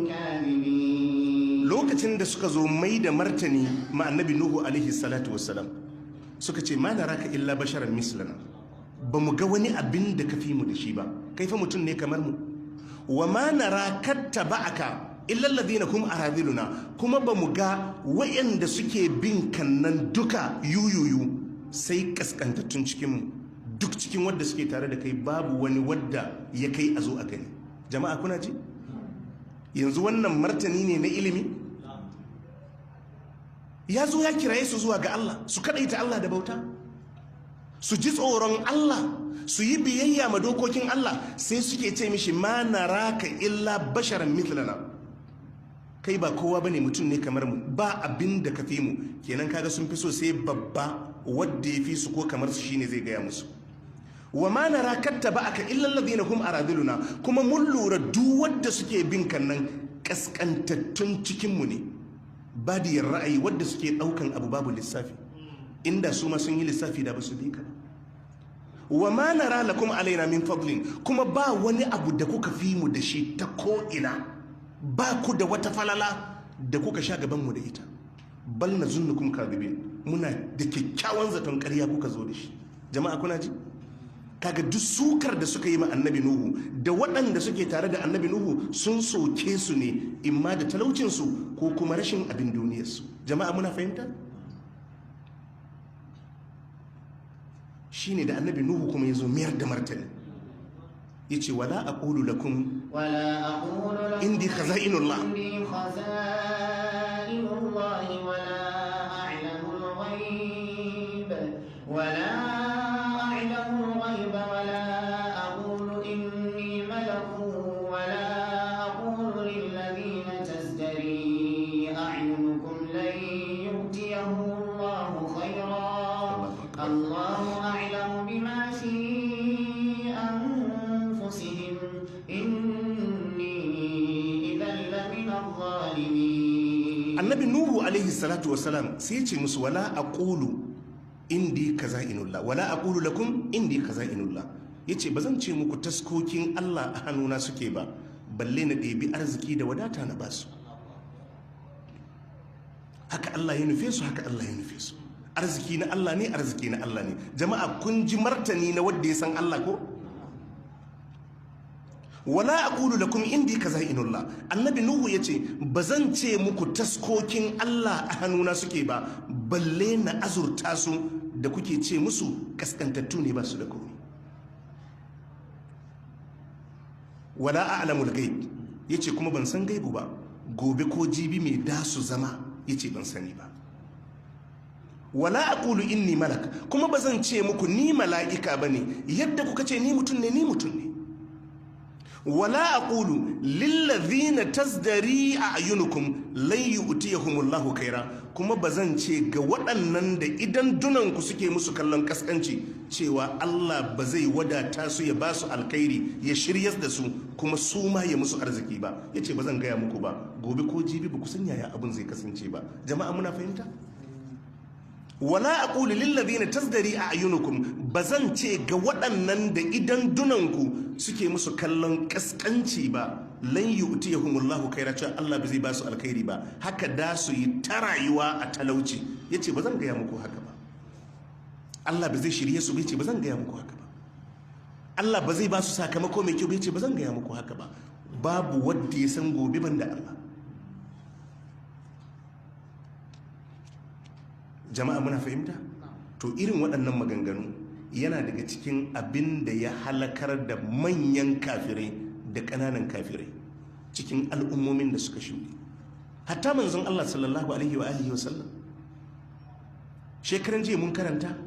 كاذبين. Lokacin da suka zo mai da martani ma annabi Nuhu alaihi salatu wassalam, suka ce: "Ma naraka illa basharan mislana." Ba mu ga wani abin da ka fi mu da shi ba, kai fa mutum ne kamar mu. "Wa ma naraka ttaba'aka illa alladhina hum aradhiluna." Kuma ba mu ga wayanda suke bin kannan duka yuyuyu sai kaskantattun cikin mu. Duk cikin wanda suke tare da kai, babu wani wadda ya kai a zo a gani. Jama'a, kuna ji? Yanzu wannan martani ne na ilimi. Ya zo ya kiraye su zuwa ga Allah, su kadaita Allah da bauta, su ji tsoron Allah, su yi biyayya ma dokokin Allah. Sai suke ce mishi: "Ma naraka illa basharan mithlana." Kai ba kowa bane, mutum ne kamar mu, ba abin da ka fi mu. Kenan kaga sun fi so sai babba wadda ya fi su ko kamar su shine zai gaya musu. "Wa ma naraka ttaba'aka illa alladhina hum aradiluna." Kuma mun lura duk wanda suke bin kan nan kaskantattun cikin mu ne, badiyar ra'ayi, wadda suke daukan abu babu lissafi. Inda su ma sun yi lissafi, da ba su bi ka ba. "Wa ma nara lakum alaina min fadlin." Kuma ba wani abu da kuka fi mu da shi ta ko ina, ba ku da wata falala da kuka sha gaban mu da ita. "Bal nazunnukum kadhibin." Muna da kyakkyawan zaton ƙarya kuka zo da shi. Jama'a, kuna ji? Kaga duk sukar da suka yi ma annabi Nuhu da waɗanda suke tare da annabi Nuhu, sun soke su ne imma da talaucinsu ko kuma rashin abin duniyarsu. Jama'a, muna fahimta? Shine da annabi Nuhu kuma ya zo mayar da martani, ya ce: "Wala aqulu lakum ولا أقول لكم indi khaza'inullah." عندي خزائن الله ولا أعلم الغيب ولا أعلم الغيب ولا أقول إني ملك ولا أقول للذين تزدري أعينكم لن يؤتيهم الله خيرا، الله أعلم بما في أنفسهم، إني إذا لمن الظالمين. Annabi Nuhu alaihi salatu wasalam sai ya ce musu: "Wala aqulu indi kaza'inullah, wala aqulu lakum indi khaza'inullah." Yace: "Bazan ce muku taskokin Allah a hannuna suke ba, balle na ɗebi arziki da wadata na basu. Haka Allah ya nufe su, haka Allah ya nufe su. Arziki na Allah ne, arziki na Allah ne." Jama'a, kun ji martani na wanda ya san Allah ko? "Wala aqulu lakum indi kaza'inullah." Annabi Nuhu yace: "Bazan ce muku taskokin Allah a hannuna suke ba, balle na azurta su da kuke ce musu kaskantattu ne, ba su da komai. Wala a'lamul ghaib." Yace: "Kuma ban san gaibu ba, gobe ko jibi mai da su zama." Yace: "Ban sani ba. Wala aqulu inni malak." Kuma bazan ce muku ni mala'ika bane. Yadda kuka ce ni mutum ne, ni mutum ne. "Wala aqulu lillazina tazdari a'yunukum lan yu'tiyahumullahu khaira." Kuma bazan ce ga waɗannan da idan dunanku suke musu kallon kaskanci cewa Allah ba zai wadata su, ya ba su alkhairi, ya shiryar da su, kuma su ma ya musu arziki ba. Yace: "Bazan gaya muku ba. Gobe ko jibi ba ku san yaya abin zai kasance ba." Jama'a, muna fahimta? "Wala aqulu lil ladina tazdari a'yunukum." Bazan ce ga waɗannan da idan dunanku suke musu kallon kaskanci ba, lan yu'tiyahumullahu khaira, cewa Allah ba zai ba su alkhairi ba, haka da su yi ta rayuwa a talauci. Yace: "Bazan gaya muku haka ba. Allah ba zai shirye su ba." Yace: "Bazan gaya muku haka ba. Allah ba zai ba su sakamako mai kyau ba." Yace: "Bazan gaya muku haka ba. Babu wanda ya san gobe banda Allah." Jama'a, muna fahimta? To, irin waɗannan maganganu yana daga cikin abin da ya halakar da manyan kafirai da ƙananan kafirai cikin al'ummomin da suka shuɗe, hatta manzon Allah sallallahu alaihi wa alihi wa sallam. Shekaran jiya mun karanta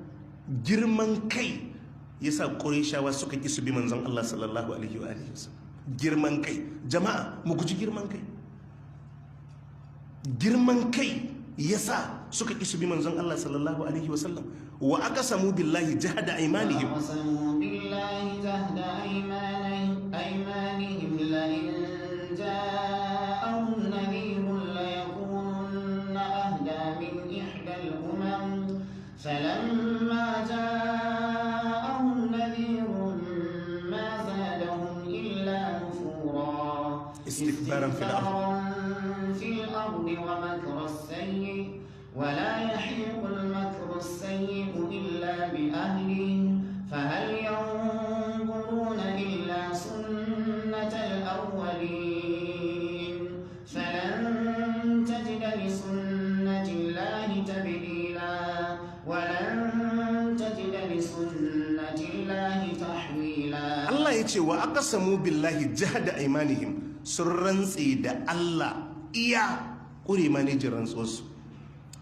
girman kai yasa Qurayshawa suka ki su bi manzon Allah sallallahu alaihi wa alihi wa sallam. Girman kai. Jama'a, mu guji girman kai. Girman kai yasa suka ki su bi manzon Allah sallallahu alaihi wasallam. Wa aqsamu billahi jahada aymanihim. وأقسموا بالله جهد أيمانهم لئن جاءهم نذير ليكونن أهدى من إحدى الأمم، فلما جاءهم نذير ما زادهم إلا نفورا. استكبارا في الأرض. استكبارا في الأرض ومكر السيء ولا يحيق المكر السيء إلا بأهله فهل ينظرون إلا سنة الأولين فلن تجد لسنة الله تبديلا ولن تجد لسنة الله تحويلا. Allah ya ce wa aqsamu billahi jahda aymanihim, sun rantse da Allah iya ƙure manejin rantsuwarsu,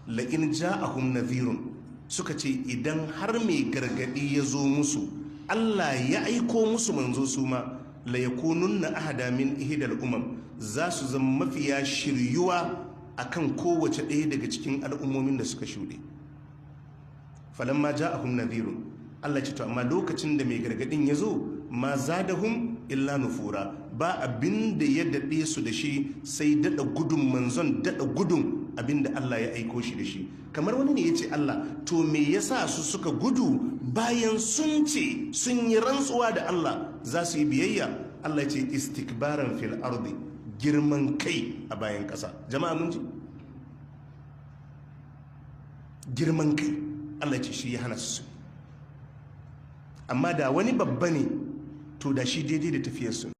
la in ja'ahum nadhirun, suka ce idan har mai gargadi ya zo musu, Allah ya aiko musu manzo, su ma la yakununna ahada min ihdal umam, za su zama mafiya shiryuwa akan kowace ɗaya daga cikin al'ummomin da suka shuɗe. Falamma ja'ahum nadhirun, Allah ce to amma lokacin da mai gargadin ya zo, ma zadahum illa nufura, ba abin da ya daɗe su da shi sai daɗa gudun manzon, daɗa gudun abin da Allah ya aiko shi da shi. Kamar wani ne ya ce, Allah, to me yasa su suka gudu bayan sun ce sun yi rantsuwa da Allah za su yi biyayya? Allah ya ce istikbaran fil ardi, girman kai a bayan ƙasa. Jama'a, mun ji girman kai, Allah ya ce shi ya hana su. Amma da wani babba ne, to da shi daidai da tafiyarsu.